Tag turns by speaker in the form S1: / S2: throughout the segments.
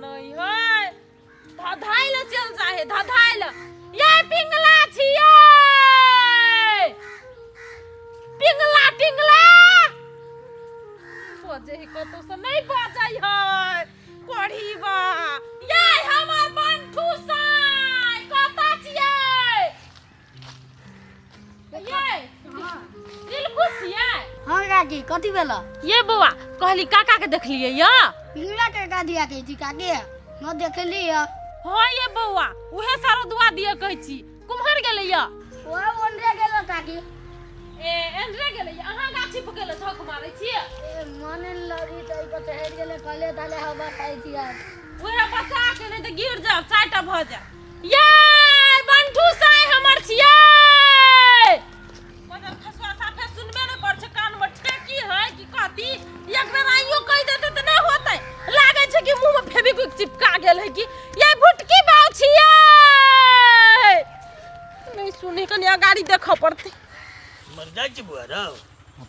S1: नहि है धधाइ लए चल जा है धधाइ लए ये पिंगला छियै पिंगला टिंगला बजै है कतौ से नहि बजै है कोढ़ी बा ये हमर बंठू साई कतऽ छियै ये दिलखुश छियै?
S2: हाँ काकी, कथी भेल?
S1: ये बौआ, कहली काका के देखलियै या?
S2: पिंगला के का दिया कहै छी काकी, न देखली या।
S1: हाँ ये बौआ, उहे सारो दुआ दिया कहै छी। कुम्हर गेलै या?
S2: ओ ओनरे गेलो काकी।
S1: ए एनरे गेलै या? अहाँ गाछी पर गेलै झक मारै छियै?
S2: ए मने लड़ी त ई पर चढ़ि गेलै, कहले ताले हवा खाइ छी आब।
S1: उहे बचा के नहि तऽ गिर जाओ, चारिटा भऽ जाए। ये बंठू साई हमर छियै। मगर खसुआ साफे सुनबे नहि कर छै, कान में ठेकी है कि कथी? एक बेर आइयो कहि देते तऽ नहि होतै। लागै छै कि मुंह में फेविक्विक चिपका गेल है कि। ये भुटकी बाउ छियै। नहि सुनी, कनि अगाड़ी देखऽ पड़तै।
S3: मर जाइ छी बुआ रौ।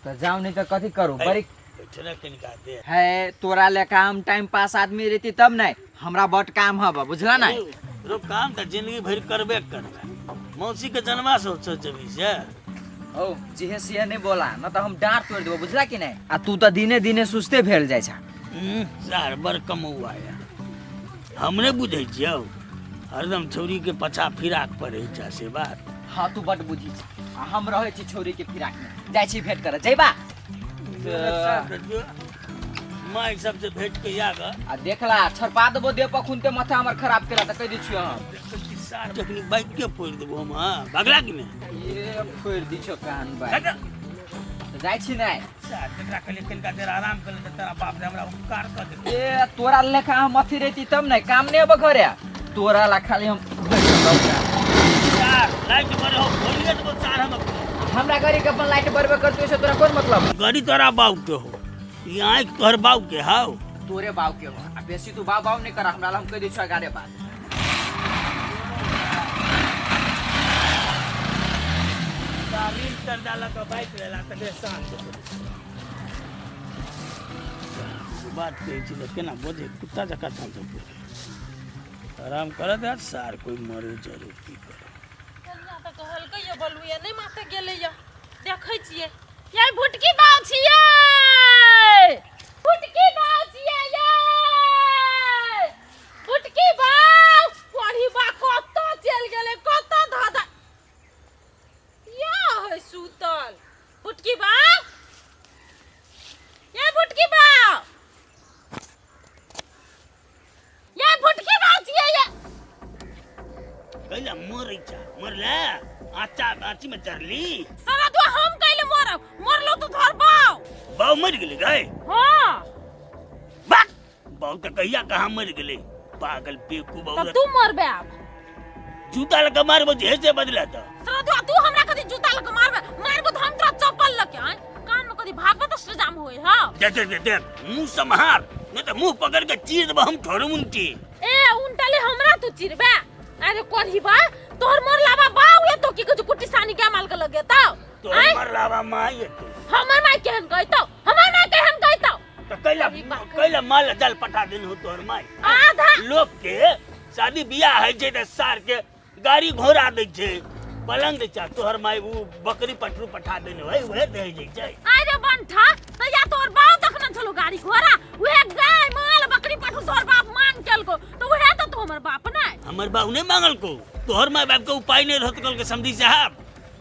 S4: तऽ जाउ नहि तऽ कथी करू बड़ी
S3: बैठना कनिका दे।
S4: है तोरा लेखा हम टाइम पास आदमी रहती तब नहीं, हमरा बड काम हब, बुझला नहीं?
S3: रो काम तऽ जिंदगी भरि करबे करबे, मौसी के जनवा सोच जेबी से।
S4: ओ जिहे सिहे नहीं बोला न तऽ हम डाँट तोड़ देबो, बुझला कि नहीं? आ तू तऽ दिने दिने सुस्ते भेल जाइ छा।
S3: सार बड़ कमौआ या, हम नहि बुझै छियौ, हरदम छौरी के पछा फिराक पर रहै छा से बात।
S4: हाँ तू बड बुझी छी, आ हम रहै छी छौरी के फिराक में। जाइ छी भेंट करऽ, जइबा?
S3: माय सबसे भेंट के आग।
S4: आ देखला छरपा देबो देह पर खून ते माथा हमर खराब केला तऽ कहि दै छियौ हम।
S3: सार जखनी बाइक के फोड़ि देबो हम। हाँ भगला कि नहि?
S4: ये फोड़ि दी छौ कान बाइक। तऽ जाइ छी नहि?
S3: सार तकरा कहलियै कनिका देर आराम कर ले, तोरा बाप रे हमरा उपकार कऽ देलकै।
S4: ए तोरा लेखा हम अथी रहती तब नहि, काम नहि अबै घरे, तोरा ला खाली हम
S3: सार लाइट बरे हो बोलिए देबो सार हम अपने।
S4: हमरा गाड़ी के अपन लाइट बरबे करतै से तोरा कोन मतलब?
S3: गाड़ी तोरा बाप के हो, ई आँखि तोहर बाप के हौ।
S4: तोरे बाप के हो, आ बेसी तू बाप बाप नहि कर हमरा ला, हम कहि दै छियौ गाड़े बात।
S3: तालीम कर डाला का बाइक लेला तकरे शांत बात कहै छी तऽ केना बजे कुत्ता जकाँ शांत हो। आराम करत है सार, कोई मरे जरूर की करे।
S1: कनिया तऽ कहलकै ये बलुआ नहि माते गेलै ये, देखै छियै। ये भुटकी बाउ छियै, भुटकी बाउ छियै, ये भुटकी बाउ। पढ़ी बा कतऽ चलि गेलै, कतऽ धऽ धऽ या है सुतल। भुटकी बाउ, ये भुटकी बाउ, ये भुटकी बाउ छियै ये।
S3: कैला मरै छा, मरले आचा आची में चढ़ली।
S1: सारा तो हम कैले मरब, मरलो तो धर बाउ।
S3: बाउ मर गेलै गए?
S1: हाँ।
S3: बाक बाउ तऽ कहिया कहाँ मर गेलै, पागल बेवकूफ।
S1: तब
S3: औरत
S1: तू मरबे आब।
S3: जूता लगा मारबो जे से बदला तो।
S1: सारा तो तू हमरा कदी जूता लगा मारबे, मारबो तो हम तोरा चप्पल लके आय कान में कदी भागबो तो सजाम होय। हां
S3: देख देख देख, देख मुंह सम्हार, नहीं तो मुंह पकड़ के चीर देबो हम ठोर उनटी।
S1: ए उनटले हमरा तू चिरबे? अरे कोढ़ी बा तोहर मोर लावा बाऊ ये तो की कुछ कुट्टी सानी के माल के लगे तो।
S3: तोहर
S1: आँय?
S3: मर लावा माई ये तो।
S1: हमर माई केहन कहतो, हमर माई केहन कहतो?
S3: तो कैला
S1: अरे बाप रे।
S3: कैला माल जल पठा देन हो तोहर माई?
S1: आधा
S3: लोग के शादी बियाह है छै त सार के गाड़ी घोड़ा दै छै, पलंग दै छै, तोहर माई उ बकरी पटरू पठा देने होय, उहे दे जाइ छै।
S1: अरे बंठा त या तोहर बाप तखन छलो गाड़ी घोड़ा, उहे गाय माल बकरी पटरू तोहर बाप मांग केलको त उहे त तो हमर बाप नै।
S3: हमर बाप नहीं मांगल को, तोहर माई बाप के उपाय नहीं रहत कल के समझी साहब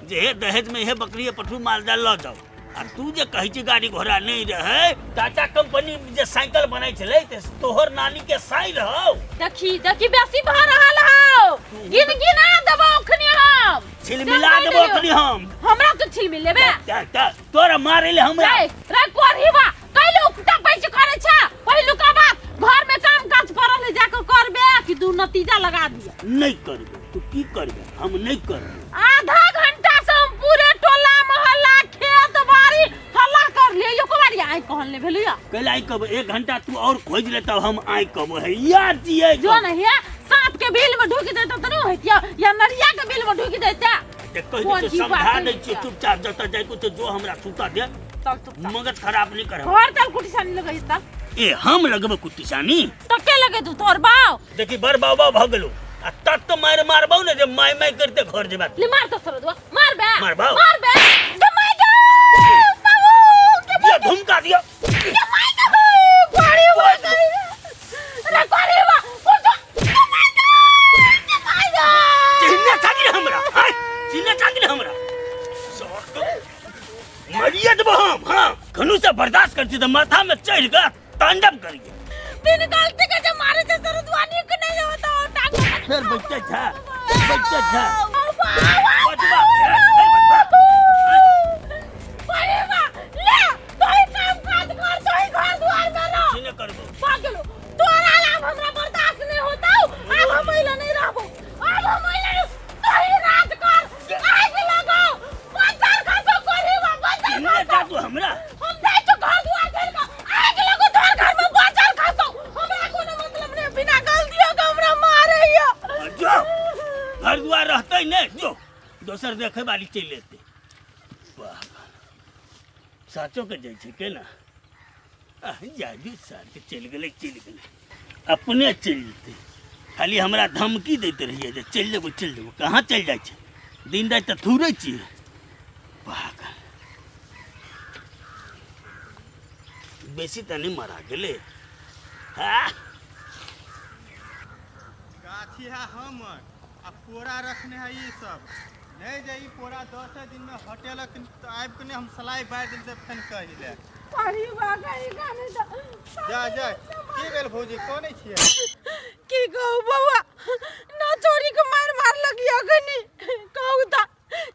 S3: जे हे दहेज में हे बकरी पठरू माल जाल ल जाओ। आ तू जे कहै छी गाड़ी घोड़ा नहीं रहे, टाटा कंपनी जे साइकिल बनै छलै ते तोहर नानी के साई रहौ।
S1: देखी देखी बेसी भ रहल हौ, गिन गिना देबो अखनी हम।
S3: छिलमिला देबो अखनी हम।
S1: हमरा तो छिलमिल लेबे।
S3: तोरा मारे ले हमरा।
S1: रे रे कोढ़ीबा कैले उकटा पैसे करे छा? पहिलुका बात घर में काम काज पड़ल है, जाके करबे कि दू नतीजा लगा दिया।
S3: नहीं करबे तू की करबे, हम नहीं करबे।
S1: आधा घंटा से हम पूरे टोला मोहल्ला खेत बाड़ी हल्ला कर लिए, एको बारी आइ कहल नहीं भेलिया।
S3: कैला आई कब एक घंटा तू और खोज लेता, हम आई कब है या जिए
S1: जो नहीं है सांप के बिल में ढुक देता तो नहीं होतिया, या नरिया के बिल में ढुक देता।
S3: ते कहि
S1: कोन
S3: दे
S1: की
S3: समझा
S1: बात
S3: दै
S1: है?
S3: छियै चुपचाप जतऽ जाइ कुछ जो हमरा सुता दे।
S1: चल चुपचाप,
S3: मगज खराब नहीं कर।
S1: घर चल, कुटी सानी लगै तब।
S3: ए हम लगबो कुट्टी सानी।
S1: तो के लगे तू तोर बाव?
S3: देखी बड़ बाव बाव भ गेलो आ तत तो मार मारबौ ने जे माय माय करते घर जेबा।
S1: ले मार तो सरदुआ मार बे।
S3: मारबौ।
S1: मार बे। के my गे बाबू के
S3: दिया धुमका दिया।
S1: के my गे कोड़ी वा रे कोड़ी वा उठो के my गे के my गे।
S3: चिन्ह चाकी हमरा हाय चिन्ह चाकी हमरा मरिए देबो हम। हां घनु से बर्दाश्त करती त माथा में चढ़ के तांडव करिए।
S1: बिन गलती के जे मारे छै सरदुआ नीक नहीं होता टांग
S3: फिर बच्चा छा बच्चा छा बचवा
S1: अरे बा ले तोही काम काज कर तोही घर द्वार में रह।
S3: चिन्ह करबो
S1: पागल तोरा लाभ हमरा बर्दाश्त नहीं होता। अब हम महिला नहीं रहबो अब हम महिला नहीं तोही राज कर आग लगाओ बच्चा खासो कोरी बा बच्चा
S3: चिन्ह जा तू हमरा।
S1: हम जाय छो घर द्वार छोड़ के आग लगो तोर घर में बच्चा खासो हमरा कोनो मतलब नहीं बिना गलती के हमरा मारैया।
S3: जो घर द्वार रहते ने जो दोसर देखे वाली चलि एतै। वाह साचो के जाइ छै के ना जादू सार के चलि गेलै चलि गेलै अपने चलि जेतै। खाली हमरा धमकी दैत रहियै जे चलि जेबो चलि जेबो कहाँ चलि जाइ छै दिन राति तऽ थूरै छियै। पागल बेसी तऽ नहि मरा गेलै। हाँ
S5: गाछी है हमर आ पोरा रखने है ई सब नहीं जे ई पोरा 10 दिन में हटेलक तो आबि के नहीं हम सलाई बारि देब तऽ फेन कहि ले।
S1: अरे बा कहीं गाने दा।
S5: जा जा की भेल भौजी कोने छियै?
S1: की कहू बौआ ना चोरी के मार मार लगिया कनी कहू त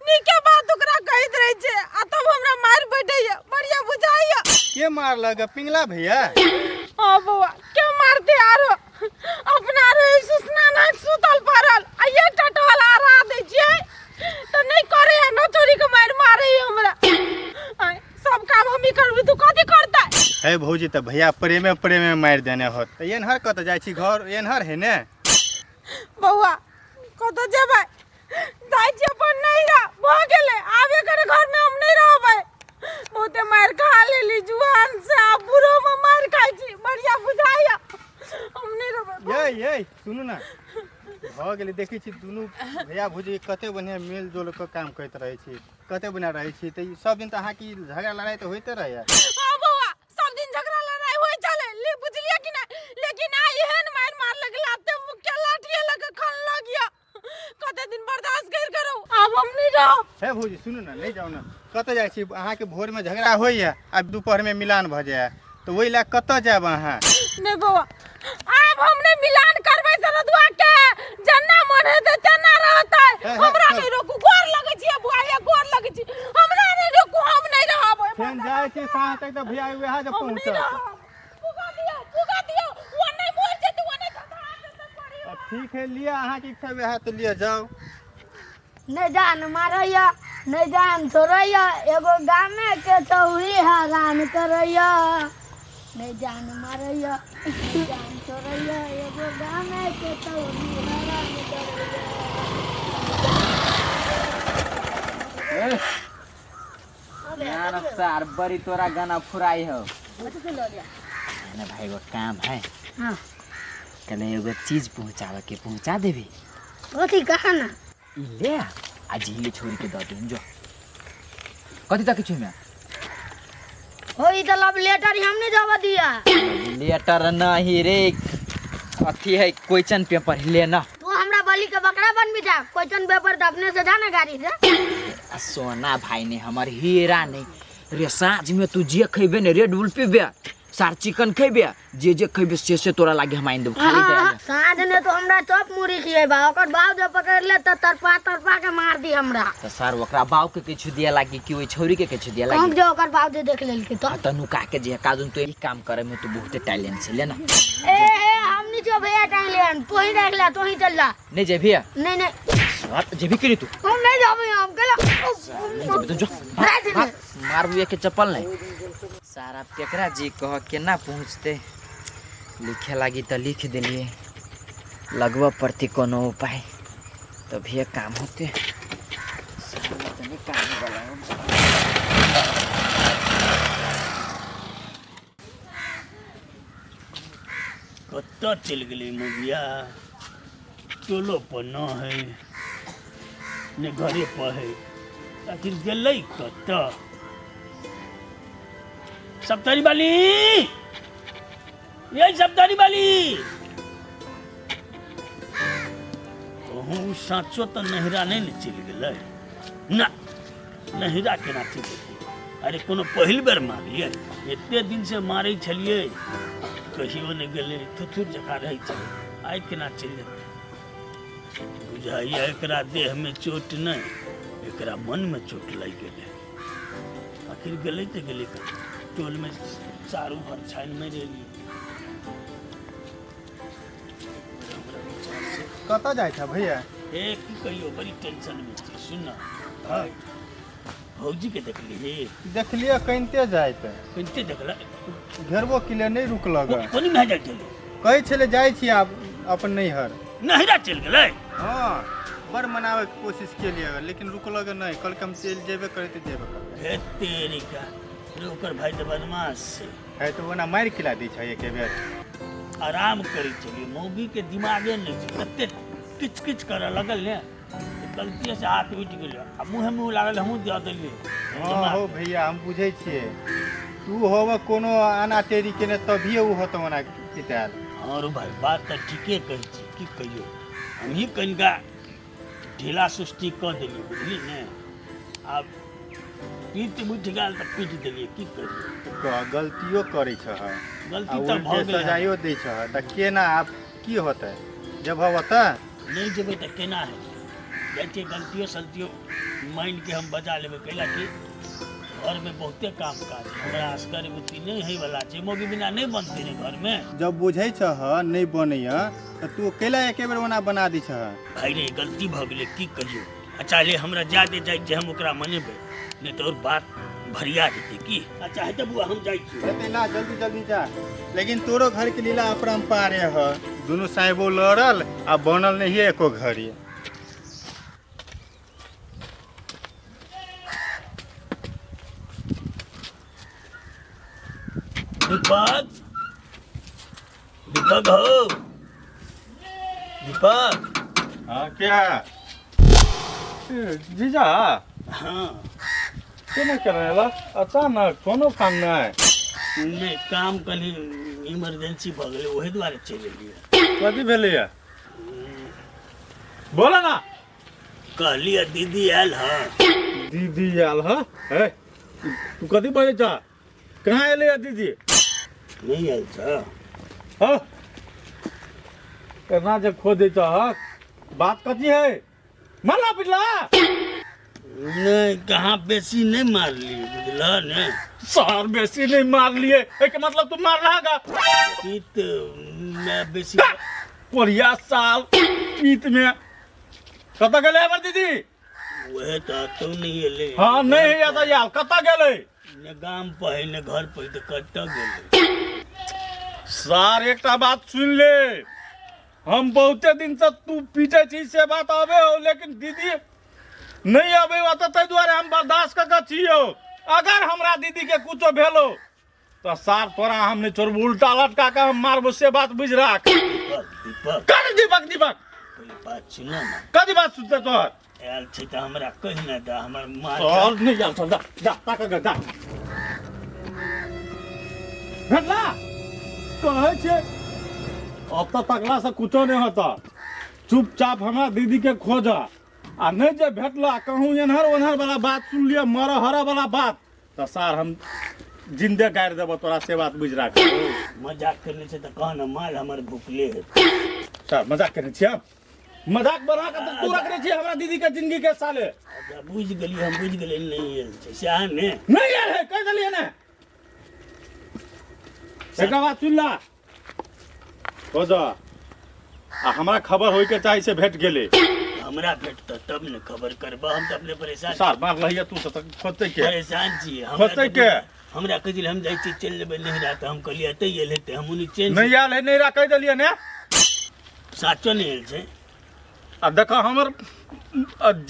S1: नीके बात ओकरा कहैत रहै छै आ तब हमरा मार बैठैया बढ़िया बुझाइया।
S5: के मारलक पिंगला भैया?
S1: हाँ बौआ के मारते आरो अपना रहे सुसना ना सुतल पड़ल आ ये टटहल आरा दै छियै तऽ नहीं करे है ना चोरी के मार मारे हमरा। आय, सब काम हम ही करबी तू कथी करतै?
S5: हे भौजी तऽ भैया प्रेमे प्रेमे मारि देने होत तऽ एनहर कतऽ जाइ छी घर एनहर है ने?
S1: बौआ कतऽ जेबै जाइ छी अपन नैहरा भऽ गेलै आब एकर घर में हम नहीं रहबै। बहुते मारि खा लेली जुआन से आ बूढ़ो में मारि खाइ छी बढ़िया बुझाइया हम नहीं रहबै।
S5: ये ये सुनू ना भऽ गेलै देखै छी दुनू भैया भौजी कते बढ़िया मेल जोल के काम करैत रहै छी कते बढ़िया रहै छी तऽ ई सब दिन तऽ अहाँके ई झगड़ा लड़ाइ तऽ होइते रहैया।
S1: हाँ बौआ सब दिन झगड़ा लड़ाई होइ छलै ले बुझलियै कि नहि लेकिन आइ एहन मारि मारलक लाते मुक्के लाठिए लऽ के खनलक यऽ कते दिन बर्दाश्त कर करू आब हम नहीं रहब।
S5: हे भौजी सुनू ना नहीं जाउ ना कतऽ जाइ छी अहाँके भोर में झगड़ा होइया आ दोपहर में मिलान भऽ जाइया तऽ ओहि लए कतऽ जायब अहाँ?
S1: नहीं बौआ आब हम नहीं मिलान करबै सरदुआ के जन्ना मन हेतै तेना रहतै।
S5: हे,
S1: हमरा
S5: चल।
S1: नहीं रोकू गोर लगै छी बुआ हे गोर लगै छी हमरा नहीं रोकू हम नहीं रहब।
S5: फेन जाइ छी साँझ तक तऽ भैया वएह जे
S1: हम नहीं
S5: पहुँचत।
S1: रहब। पुगा दियौ पुगा दियौ ओ नहीं मरि जेतै ओ नहीं धधा जेतै परी।
S5: अब ठीक है लिअ अहाँके इच्छा वएह तऽ लिअ जाउ।
S2: नहीं जान मारैया नहीं जान छोड़ैया एगो गामे के चौरी हैरान करैया नहीं जान मारैया नहीं जान छोड़ैया एगो गामे के चौरी हैरान करैया।
S4: यार सार बड़ी तोरा गाना फुराई हो। ना भाई एगो काम है।
S2: हाँ।
S4: कल एगो चीज पहुँचावे के पहुँचा देबी।
S2: कथी कहा ना?
S4: ई ले आ झीले छोड़ के दऽ दिहन जो। कथी तक छी में?
S2: हो ई तऽ लव लेटर हम नहीं जावा दिया।
S4: लेटर नहीं रे अथी है क्वेश्चन पेपर ले ना।
S2: तू हमरा बलि के बकरा बनबी जा क्वेश्चन पेपर तऽ अपने से जा ना गाड़ी से।
S4: आ सोना भाई ने हमर हीरा नहीं रे साँझ में तू जे खेबे ने रेड बुल पीबे सार चिकन खेबे जे जे खेबे से से तोरा लागे हम आनि देबो खाली दे।
S2: हाँ, साँझ ने तो हमरा चॉप मुरी खिएबा ओकर बाप जे पकड़ ले तऽ तरपा तरपा के मार दी हमरा।
S4: तऽ सर ओकरा बाप के किछु दिया लागी कि ओइ छौरी के किछु दिया
S2: कहूँ
S4: लागी?
S2: जे ओकर बाप जे देख लेलकै तऽ।
S4: हाँ, तऽ नुका के जे काजून तू ई काम करे में तू बहुते टैलेंट छै ले ना।
S2: ए ए हम नहीं छो भैया टैलेंट तू ही देख ले तू ही चल जा।
S4: नहीं जेबी?
S2: नहीं नहीं।
S4: हाँ, जेबी कि नहीं तू?
S2: हम नहीं जाबे हम गेला।
S4: नहीं जेबी तो जो।
S2: नहीं जेबी।
S4: मारबू एक चप्पल नहीं। सारा केकरा जी कह केना पहुँचते लिखे लागी तऽ लिख देलिए लगबऽ पड़तै कोनो उपाय तभिए काम होते। सारा तऽ नहीं काम वाला हो।
S3: कतऽ चलि गेलै मुगिया टोलो पर न है ने घरे पर है आखिर गेलै कतऽ सप्तरी वाली ये सप्तरी वाली कहूँ साँचो तऽ नहिरा नहि ने चलि गेलै ना नहिरा केना चलि जेतै अरे कोनो पहिल बेर मारलियै एते दिन से मारै छलियै कहियो नहि गेलै थुथुर जकाँ रहै छलै आइ केना चलि जेतै बुझाइया एकरा देहमे चोट नहि एकरा मनमे चोट लागि गेलै आखिर गेलै तऽ गेलै कतऽ टोलमे चारू भर छानि मारि एलियै हमरा विचार से
S5: कतऽ जाइ छ भैया
S3: हे की कहियो बड़ी टेंशन में छी सुन ना भाई भौजी के देखली हे
S5: देखलियै कनिते जाइत
S3: कनिते देखला
S5: घेरबो किले नहि रुकलक
S3: कोनी में जाइ छलै
S5: कहै छलै जाइ छी आब अपन नैहर
S3: नैहरा चलि गेलै
S5: हँ बड़ मनाबैके कोशिश केलियै लेकिन रुकलक नहि कहलकै हम चलि जेबे करै तऽ जेबे करबै
S3: हे तेरी का रे ओकर भाई तऽ बदमाश छै
S5: है तऽ ओना मारि खिला दै छै एके बेर
S3: आराम करै छलियै मौगीके दिमागे नहि छै कते किच किच करऽ लगल ने गलतीए से हाथ उठि गेलै आ मुँहे मुँह लागल हमहूँ दऽ देलियै
S5: हँ हो भैया हम बुझै छियै तू होब कोनो आना टेरी केने तभिए ओ होतो ओना पितायल
S3: हँ रौ भाई बात तऽ ठीके कहै छी की कहियौ हमही कनिका ढीला सुस्ती कऽ देलियै बुझली ने आब पीट उठि गेल तऽ पीट देलियै की करियै
S5: गलतियो करै छह
S3: गलती तऽ भऽ
S5: गेलै सजाइयो दै छह तऽ केना आब की होतै जब होतै
S3: नहि जेबै तऽ केना हेतै जाइ छियै गलतियो सलतियो मानिके हम बजा लेबै कैला कि घरमे बहुते काम काज छै हमरा असगर बुद्धि नहि होइवला छै मौगी बिना नहि बनतै ने घरमे
S5: जब बुझै छह नहि बनैया तऽ तू कैला एके बेर ओना बना दै छह
S3: भाई रे गलती भऽ गेलै की कहियौ अच्छा ले हमरा जा दे जाइ जे हम ओकरा मनेबै नहि तऽ और बात भरिया जेतै की अच्छा हेतै बुआ हम जाइ छी
S5: हेतै ला जल्दी जल्दी जा लेकिन तोरो घर के लीला अपरम्पारे ह दुनू साहेबो लड़ल आ बनल नहीं एको घड़ी
S3: दीपक दीपक हो दीपक
S5: हाँ क्या
S6: जीजा
S3: हाँ
S6: केना केना एला अचानक कोनो काम नहि
S3: नहि काम कनि इमरजेंसी भऽ गेलै ओहि दुआरे चलि एलियै
S6: कथी भेलैया बोला ना
S3: कहलियै दीदी आयल हँ
S6: दीदी आयल हँ हे तू कथी बजै छह कहाँ एलै हँ दीदी
S3: नहि आयल छ
S6: हँ एना जे खोजै छह बात कथी है मारला पिटला
S3: नहि कहाँ बेसी नहि मारलियै बुझलह ने
S6: सर बेसी नहीं मारलिए एहिके मतलब तू मार रहा गा
S3: पीत मे बेसी
S6: कोरिया साल पीत में कतऽ गेलै हमर दीदी
S3: वएह तऽ तू नहि एलै
S6: हाँ नहीं है तऽ यार कतऽ गेलै
S3: ने गाम पर है ने घर पर तऽ कतऽ गेलै
S6: सार एकटा बात सुन ले हम बहुते दिन से तू पीटे छी से बात आबे हो लेकिन दीदी नहीं आबे हो तऽ ताहि दुआरे हम बर्दाश्त कऽ कऽ छियौ अगर हमरा दीदी के कुछो भेलो तऽ सार तोरा हम नहीं छोड़बो उल्टा लटका के हम मारबो से बात बुझ राख
S3: दीपक दीपक
S6: कथी दीपक दीपक
S3: पहिले बात सुन ने
S6: कथी बात सुनते तोहर
S3: आयल छै तऽ हमरा कहि ने दे हमर माँ
S6: चल नहीं जा चल जा जा ताक जा जा भेटला कहै छै अब तऽ तकला से कुछो नहीं होता चुपचाप हमरा दीदी के खोज आ नहीं जे भेटला कहूँ एन्हर ओन्हर वाला बात सुन लिअ मर हर वाला बात तऽ सार हम जिंदे गाड़ि देबो तोरा से बात बुझि राख
S3: मजाक करने छै तऽ कह ने माल हमर भुखले हेतै
S6: सर मजाक करै छियै मजाक बना के तऽ तू रखने छियै हमरा दीदी के जिंदगी के साले
S3: अच्छा बुझि गेलियै हम बुझि गेलियै नहि आयल छै सएह ने
S6: नहीं आयल है कहि देलियै ने एकरा बात सुन ला खोज आ हमरा खबर होय के चाही से भेट गेलै
S3: हमरा भेटतऽ तब ने खबर करबह हम तऽ अपने परेशान
S6: सार मार लहिया तू तऽ खोजतै के
S3: परेशान छी हमरा
S6: खोजतै
S3: तऽ
S6: के?
S3: हमरा कहै छलै हम जाइ छी चलि जेबै नहिरा तऽ हम कहलियै एतै आयल हेतै हम ओनी चेंज
S6: नहीं आयल है नहीं कहि देलियै ने
S3: साचो नहि आयल छै
S6: आ देखो हमर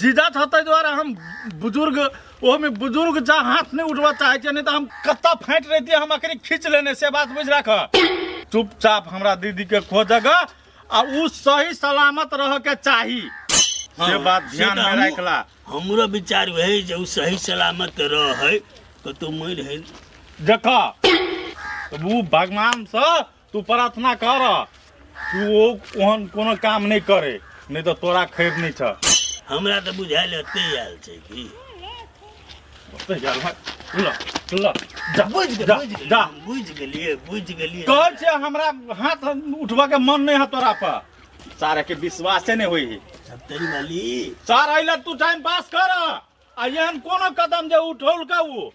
S6: जीजा छ ताहि दुआरे हम बुजुर्ग ओहोमे बुजुर्ग जा हाथ नहि उठबऽ चाहै छियै नहि तऽ हम कत्ता फाटि रहितियै हम अखनी खींच लेने से बात बुझि राख चुपचाप हमरा दीदी के खोजग आ उ सही सलामत रह के चाही। से बात
S3: से
S6: ध्यान
S3: तऽ
S6: में राखला।
S3: हमरो विचार वही जे उ सही सलामत रहे, कतौ मरि है।
S6: देख, उ भगवान से तू प्रार्थना कर कि ओ ओहन कोनो काम नहीं करे, नहीं तो तोरा खैर नहीं छ।
S3: हमरा तऽ बुझायल एते आयल छै की
S6: ओते आयल है। ल ल जा।
S3: बुझि गेल।
S6: जा।
S3: बुझि गेलियै।
S6: जा।
S3: हम बुझि गेलियै, बुझि गेलियै।
S6: कहै छियै, हमरा हाथ उठबऽ के मन नहीं है तोरा पर। सारे के विश्वासे नहीं होई है।
S3: सप्तरी वाली।
S6: सार अइला तू टाइम पास कर आ एहन कोनो कदम जे उठौल का उ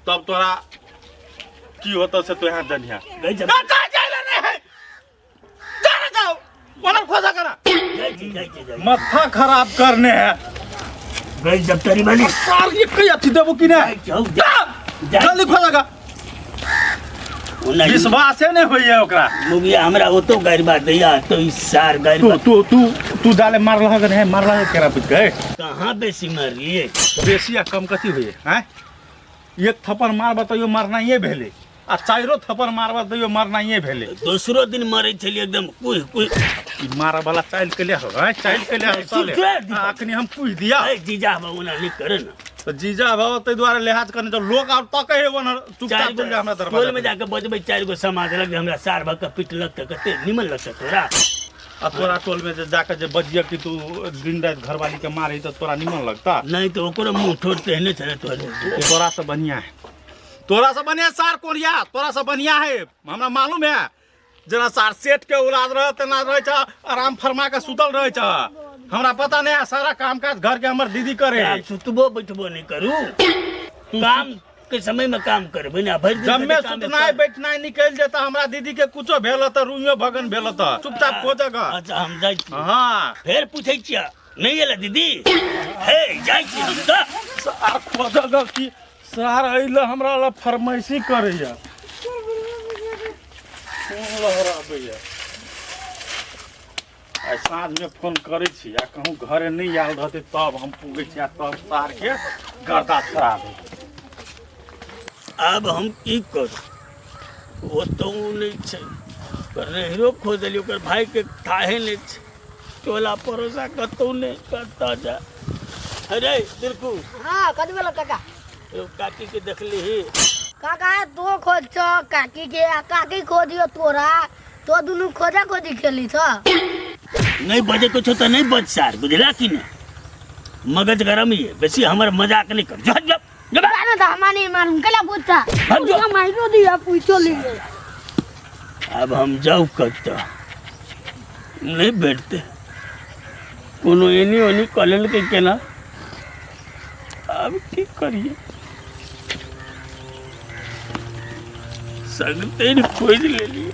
S6: तब तोरा की होता से तो यहाँ जनिया।
S3: गई जब
S6: ना, जा, जा, जा, नहीं है। जा ना, जाओ। ओना खोजा करा।
S3: जाइ छी, जाइ छी, जाइ छी।
S6: माथा खराब करने है।
S3: गई जब तरी वाली।
S6: सार ये कई अथी देबो कि नहीं?
S3: जाइ छी, जा। जा।
S6: जल्दी खोजा का।
S3: ओना
S6: विश्वासे नहीं होई है ओकरा।
S3: मुगिया हमरा ओतो गारि बात दैया तो ई सार गारि
S6: तू
S3: बात।
S6: तू तू तू जाले मारलह के नहीं, मारलह के केरा पूछ गए।
S3: कहाँ बेसी मारलिए?
S6: बेसी आ कम कथी होई है, हैं? एक थप्पड़ मारबा तैयो मारनाइए भेलै आ चाइरो थप्पड़ मारबा तैयो मारनाइए भेलै।
S3: दोसरो दिन मारै छलियै एकदम कुह कुह।
S6: ई मारऽ वाला चालि के ले हो, हैं? चालि के ले हो साले।
S3: चुप रह, दीपक।
S6: आ, अखनी हम पूछि दिया।
S3: ए, जीजा बाबू ओना नहि करे ने।
S6: तऽ जीजा बाबू ताहि दुआरे लिहाज करने जब लोक आब तकै हे ओनहर, चुपचाप
S3: चारि
S6: चलि जा हमरा
S3: गो
S6: दरवाजा
S3: टोल में जाके बजबै, चारि गो समाज लग हमरा सार भऽ के पिटलक तऽ कते निमन लगतै तोरा।
S6: आ तोरा टोल में जे जाके जे बजिया कि तू दिन राति घरवाली के मारे तऽ तोरा निमन लगता?
S3: नहीं तो ओकरो मुंह ठोर तेहने छलै तोरे।
S6: तोरा से बढ़िया है, तोरा से बढ़िया सार कोरिया, तोरा से बढ़िया है। हमरा मालूम है जेना सार सेठ के औलाद रह तेना रहे छ, आराम फरमा के सुतल रहे छ। हमरा पता नहीं है, सारा काम काज घर के हमर दीदी करे।
S3: आब सुतबो बैठबो नहीं करू, काम के समय में काम करबै ना, भरि दिन
S6: जम्मे
S3: कते काम
S6: सुतनाइ
S3: कर।
S6: बैठनाइ निकलि जेता। हमरा दीदी के कुछो भेल त रुइयो भगन भेल त चुपचाप खोजक।
S3: अच्छा, हम जाइ छी।
S6: हाँ।
S3: फेर पूछै छियै नहीं एलै दीदी? हे, जाइ छी हम तऽ।
S6: सार खोजक कि सार अइले हमरा लए फरमाइशी करैया, फोन लहराबैया। आइ साँझमे फोन करै छी आ कहूँ घरे नहि आयल रहतै तब हम पुगै छी आ तब सारके गर्दा छोड़ा देबै।
S3: आब हम की करू? ओतहु नहि छै, ओकर नैहरो खोजलियै, ओकर भाइके थाहे नहि छै, टोला पड़ोसा कतहु नहि, कतऽ जा। अरे दिलकू।
S2: हाँ, कथी भेलो काका?
S3: एगो काकी के देखलीही?
S2: काका, तो खोज छ काकी के आ काकी खोजियो तोरा, तो दुनू खोजा खोजी खेली छ।
S3: नहीं बजे के छौ तऽ नहीं बज सार, बुझला कि नहीं? मगज गरम ये, बेसी हमर मजाक नहीं कर। जा जा जा।
S2: जाने तो हमारे मालूम केला पूछा।
S3: भाग जो।
S2: मारो दिया पूछो लिए।
S3: अब हम जाऊ कतऽ? नहीं भेटते कोनो एनी ओनी कऽ लेलकै केना। आब की करिए? सगतरि खोजि लेलियै,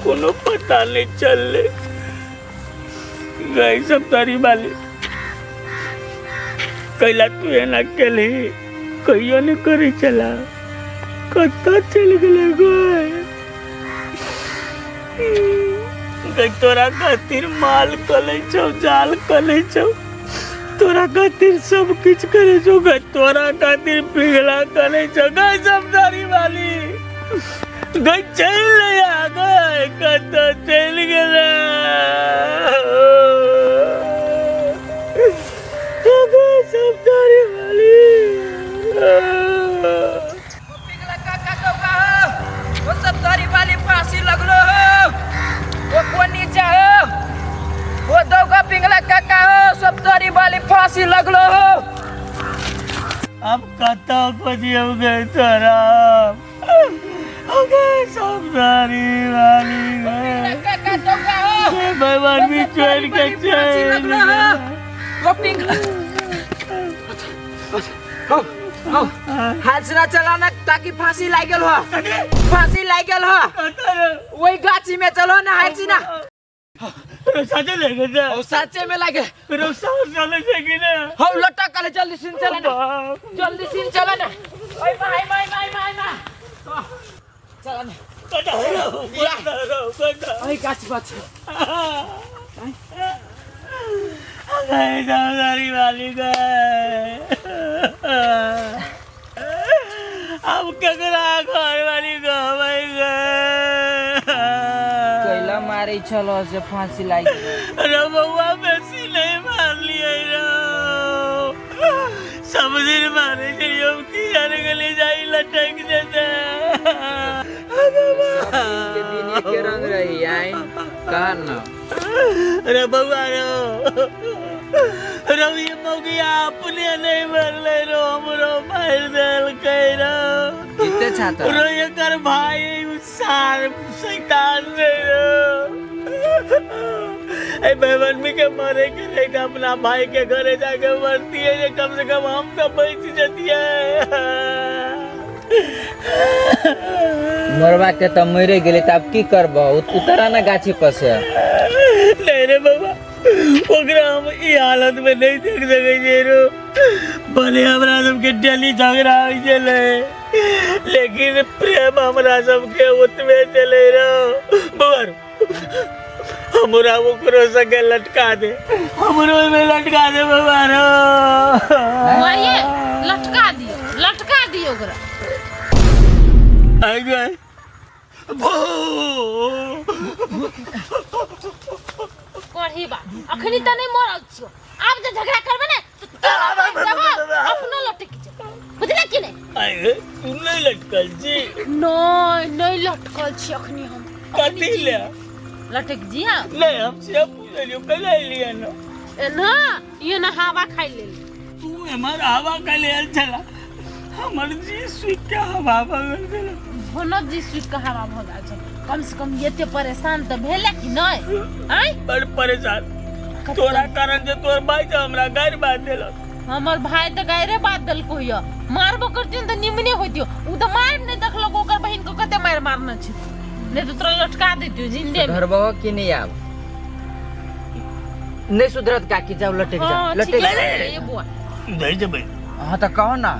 S3: कोनो पता नहीं चललै। गई सब तारी वाली, कैला तू एना केलही? कहियो नहीं करै छला। कतऽ चलि गेलै गई? गई तोरा खातिर माल कलै छौ, जाल कलै छौ, तोरा खातिर सब किछु करै छौ गई, तोरा खातिर पिघला करै छौ गई। सब दारी वाली गई, चलि आ गई, कतऽ चलि गेलै गई सब दारी वाली?
S4: पिघला काका कौका हो, वो सब तारी वाली फांसी लगलो हो, वो कोन नीचा हो, वो दौगा पिंगला काका हो, सब तारी वाली फांसी लगलो हो।
S3: अब कतऽ खोजियौ गई तोरा? हो गए सब दारी वाली गए।
S4: काका दौगा हो।
S3: भगवान भी छोड़ के
S4: फांसी
S3: चल
S4: लगलो हो, वो पिंगला हो हो, हाथ से ना चलाना ताकि फांसी लागल हो, फांसी लागल हो वही गाछी में। चलो ना, हाथ से ना।
S3: साचे लगे जा।
S4: ओ साचे में लागे।
S3: चले छै कि ने?
S4: हो लट्टा कले, जल्दी सिन चला ना, जल्दी सिन चला ना। ओए माई माई माई माई माई, चला ना। ओए गाछ बाछ।
S3: गए दादारी वाली गए, अब केकरा घर वाली गए गए?
S4: मारै छलो से फांसी लागि गेल।
S3: रे बौआ बेसी नहीं मारलियै रो, सब दिन मारे छलियै, हम की जाने गेलियै जाई लटक जेतै।
S4: सब दिन के दिन एके रंग रही आइ कह न।
S3: रे बौआ रो, रौ ये मौगिया अपने नहीं मरले रो, हमरो मारि देलकै रो।
S4: जीते छा
S3: रो एकर भाई सार शैतान रे रो। ए बेबनमी के मरे के रहे तऽ अपना भाई के घरे जाके मरतियै रे, कम से कम हम तऽ बचि जतियै।
S4: मरबा के तऽ मरे गेलै तऽ आब की करबह? उतरा ना गाछी पर से।
S3: नहीं रे बाबा, ओकरा हम ई हालत में नहीं देख सकै छियै रो। भले हमरा सबके डेली झगड़ा होइ छलै, लेकिन प्रेम हमरा सबके ओतबे छलै रो। बौआ रो, हमरा ओकरो संगे लटका दे, हमरो में लटका दे बौआ रो।
S1: बौआ ये लटका दियौ, लटका दियौ ओकरा।
S3: आइ गए भो
S1: करही बा, अखनी तऽ नहि मरल छियौ। आब जे झगड़ा करबै ने तऽ तोरा मारि देबौ, अपनो लटकि जेबौ, बुझले कि नहि?
S3: आइ गे, तू नहीं लटकल छी?
S1: नहि, नहि लटकल छी अखनी हम।
S3: कथी ले
S1: लटक जिया?
S3: नहीं, हम से पूछलियो, कैला एलियै न?
S1: एना ये ना हवा खाइ लेल।
S3: तू एमहर हवा खाइ लेल आयल छला, हमर जी सुखि के हवा भऽ गेल छला।
S1: भनक जी सुखि के हवा भऽ गेल छल। कम से कम एते परेशान तऽ भेले कि नहि? आँय,
S3: बड़ परेशान तोरा कारण जे तोर भाई तऽ हमरा गारि बात देलक।
S1: हमर भाई तऽ गाइरे बात देलको यऽ। मारबो करतियन तऽ निमने होइतियो, उ तऽ मारि नहि देखलक ओकर बहिन के कते मारि मारने छै, नहि तऽ तोरा लटका दैतियो जिंदे में।
S4: सुधरबहो कि नहि? आब नहि सुधरत काकी, जाउ लटक जाउ।
S1: हाँ,
S4: लटक
S1: ठीके
S4: जाउ।
S1: कहलियै ये बुआ।
S3: सुधरि जेबै।
S4: हाँ तऽ कहो ना।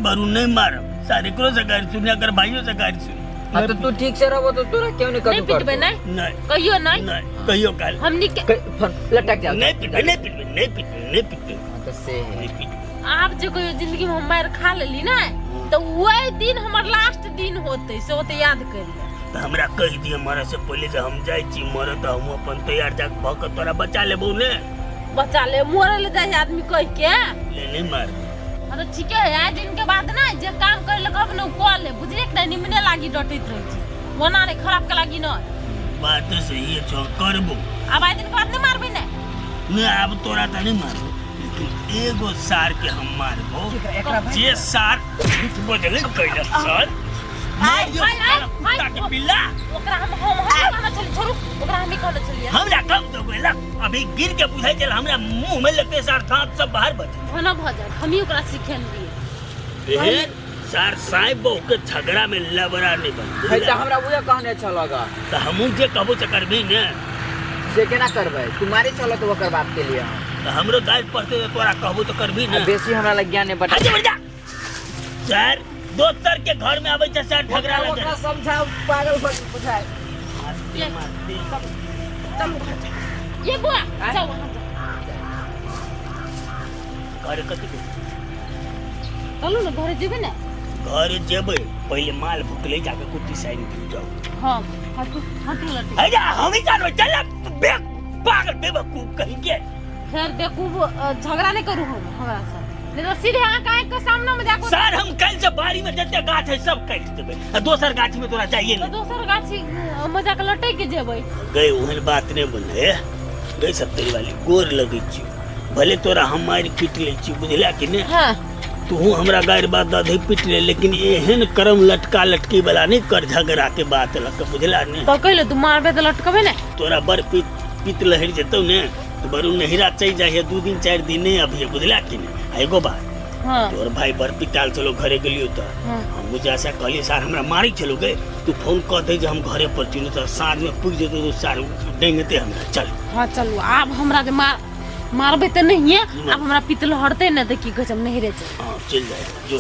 S3: बरू नहीं मारब सारे, एकरो से गारि सुन, एकर भाइयों से गारि सुन।
S4: हाँ तो तू ठीक से रहबो तो तोरा क्यों नहीं
S1: नहीं
S4: कदू
S1: पिटबै?
S4: करतो।
S1: नहीं।
S3: नहीं।
S1: कहियो नहीं?
S3: नहीं, कहियो काल
S1: हमनी के
S4: लटक जाओ।
S3: नहीं पिटबै, नहीं पिटबै, नहीं पिटबै, नहीं पिटबै।
S4: हाँ तो से है।
S3: नहीं पिटबै।
S1: आब जे कहियो जिंदगी में हम मारि खा लेली ने तऽ वही दिन हमर लास्ट दिन होतै, से ओते याद करियै।
S3: तऽ हमरा कहि दिअ मरे से पहिले जे हम जाइ छी मरे, तऽ हम अपन तैयार जाक भऽ कऽ तोरा बचा लेबौ ने।
S1: बचा ले, मरे ले जाइ आदमी कहि के
S3: ले नहीं मार।
S1: हाँ तो ठीके है। आज दिन के बाद ना जे काम करे ले कहब ने उ कऽ ले, बुझलियै कि नहि? निमने लागी डटैत रहै छी, ओना नहि खराब के लागी नहि।
S3: बात तऽ सही छौ, करबो।
S1: आब आइ दिन के बाद नहि मारबै ने?
S3: नहि, आब तोरा तऽ नहि मारबो, लेकिन एगो सार के हम मारबो जे सार झूठ बजले कैला सर मारियो।
S1: आइ, आइ,
S3: कुत्ता के पिल्ला।
S1: ओकरा हम हम हम कहने छलियै, छोड़ू ओकरा, हम ही कहने छलियै।
S3: हमरा कम दो गेला अभी गिर के बुझाइ छल हमरा मुंह में लगते सार दांत सब बाहर बचे।
S1: होना भऽ जायत, हमही ओकरा सिखेलियै।
S3: एहन सार साहेब बहु के झगड़ा में लबड़ा नहीं बन।
S4: है तऽ हमरा उहे कहने छल ग।
S3: तऽ हमहूँ जे कहबो से करबी ने?
S4: से केना करबै? तू मारे छल तऽ ओकर बाप के लिए हम।
S3: तऽ हमरो दाय पड़ते तऽ तोरा कहबो तऽ करबी ने?
S4: आ बेसी हमरा लग ज्ञान नहि बटा।
S3: हट जा सर, दोसर के घर में आबै छै सर झगड़ा लगे।
S4: ओकरा समझाउ, पागल भऽ गेल बुझाइ।
S1: चलू घर जाउ। ये बुआ, जाउ अहाँ, जाउ।
S3: घर कथी के?
S1: चलू ने घरे जेबै ने।
S3: घर जेबै, पहिले माल भुकले जाके कुट्टी साइन दियौ, जाउ।
S1: हाँ, हटू हटू लटक।
S3: है जा, हम ही जानबै, चल बे पागल बेवकूफ कहीं के।
S1: फेर बेवकूफ, झगड़ा नहीं करू हम हमरा से, नहीं तो सीधे अहाँ आँख के सामने में जाके।
S3: सर, हम कल से बाड़ी में जते गाछ है सब काटि देबै आ दोसर गाछ में तोरा चाहिए
S1: तो
S3: नहीं।
S1: दोसर गाछी में जाके लटक के जेबै।
S3: गई, ओहन बात नहीं बने गई। सब तेरी वाली गोर लगै छी, भले तोरा हम मारि पीट लै छी, बुझला कि नहीं?
S1: हाँ।
S3: तू हमरा गारि बात दऽ दे, पीट ले, लेकिन एहन करम लटका लटकी वाला नहीं कर झगड़ा के बात लग, बुझला ने?
S1: तो कहले तू मारबे तऽ लटकबे ने।
S3: तोरा बड़ पीत पीत लहरि जेतौ ने तो बरू नहिरा चलि जाइ, 2 दिन 4 दिन नहीं अभी, बुझला कि नहीं? आ एगो बात।
S1: हाँ।
S3: तोर भाई बड़ पिटाल चलो, घरे गेलियो तऽ हम जैसा कहलियै, सार हमरा मारै छलो गे, तू फोन कऽ दे जे हम घरे पर छी, नहि तऽ साँझ में पुगि जेतौ तऽ सार डेंगते हमरा। चल।
S1: हाँ चलू। आब हमरा जे मार मारबै तऽ नहिये, आब हमरा पित लहरतै ने तऽ की कहै छै, हम नहिरे चल।
S3: हाँ, चलि जाए जो।